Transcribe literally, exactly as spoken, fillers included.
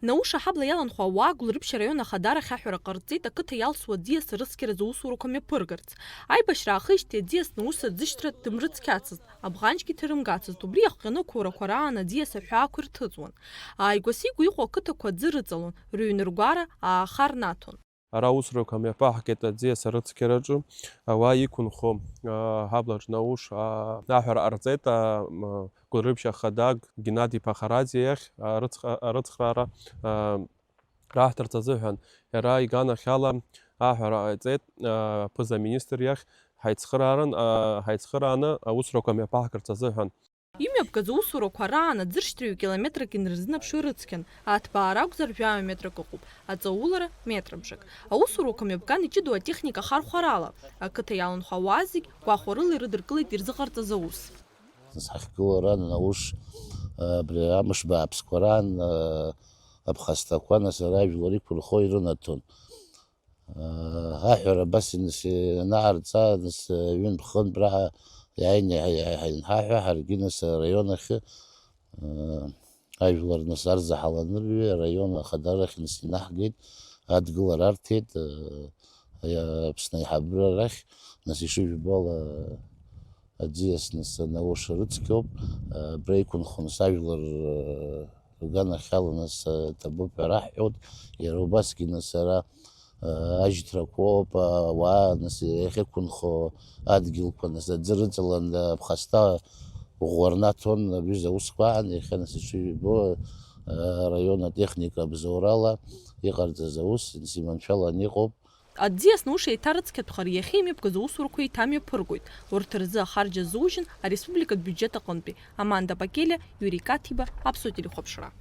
Науша аҳабла иаланхо ауаа Гәылрыԥшь араион ахадарахь аҳәара ҟарҵеит, ақыҭа иалсуа аӡиас арыцқьаразы аусурақәа мҩаԥыргарц. Аибашьра аахижьҭеи аӡиас Науши аӡышьҭра дымрыцқьацызт, абӷанҷгьы ҭырымгацызт, убри иахҟьаны ақәурақәа раан аӡиас аҳәаақәа ирҭыҵуан. Ааигәа-сигәа иҟоу ақыҭақәа аӡы рыҵалон, рыҩныргәара ааха рнаҭон. Ара аусурақәа мҩаԥаҳгеит аӡиас арыцқьараҿы, ауаа иқәынхо, аа, аҳаблаҿ Науш, аа, аҳәара ҟарҵеит, аа, м, Гәылрыԥшь ахада Геннади Пахараӡе иахь, аа, арыцх-, арыцхраара, аа, раҳҭарц азыҳәан. Иара иганахьала аҳәара ҟаиҵеит, аа, аԥыза-министр иахь ҳаицхыраарын, аа, ҳаицхырааны аусурақәа мҩаԥаҳгарц азыҳәан. Имҩаԥгаз аусурақәа раан аӡыршьҭра ҩ-километрак инарзынаԥшуа ирыцқьан, аҭбаа ракәзар жәаҩа метрак ыҟоуп, аҵаулара метрабжак. Аусурақәа мҩаԥган иҷыдоу атехника хархәарала, ақыҭа иаланхо ауаа зегь гәахәарыла ирыдыркылеит ирзыҟарҵаз аус. Нас ҳахьгылара Науш, абри амш бааԥсқәа раан, аԥхасҭақәа, нас ара ажәлар иқәырхо ирынаҭон. Аҳәара абас иныс-, ианаарҵа, нас, ҩынтә-хынтә раҳа иааины иҳа-, иҳа-, иҳаинҳаҳәа, ҳаргьы, нас, араион ахьы, ажәлар, нас, арзаҳал анырҩы, араион ахадарахь, нас, инаҳгеит, адгылара арҭеит, Аԥсны аиҳабыра рахь, нас, ишыжәбо ала, аӡиас, нас, Науш рыцқьоуп, абра иқәынхон, нас, ажәлар, рганахьала, нас, ҭабуп ҳәа раҳҳәоит, иара убасгьы, нас, ара, ажьҭрақәоуп, ауаа, нас, иахьықәынхо адгьылқәа, нас, аӡы рыҵалан, аԥхасҭа ӷәӷәа рнаҭон, абҩыза аусқәа аан, иахьа, нас, ишыжәбо, араион атехника абзоурала иҟарҵаз аус, нас, иманшәалан иҟоуп. Аӡиас Науш еиҭарыцқьатәхар иахьа имҩаԥгаз аусурақәа еиҭамҩаԥыргоит. Урҭ рзы ахарџь азужьын ареспубликатә биуџьет аҟынтәи. Аманда Пакелиа, Иури Каҭиба, Аԥсуа телехәаԥшра.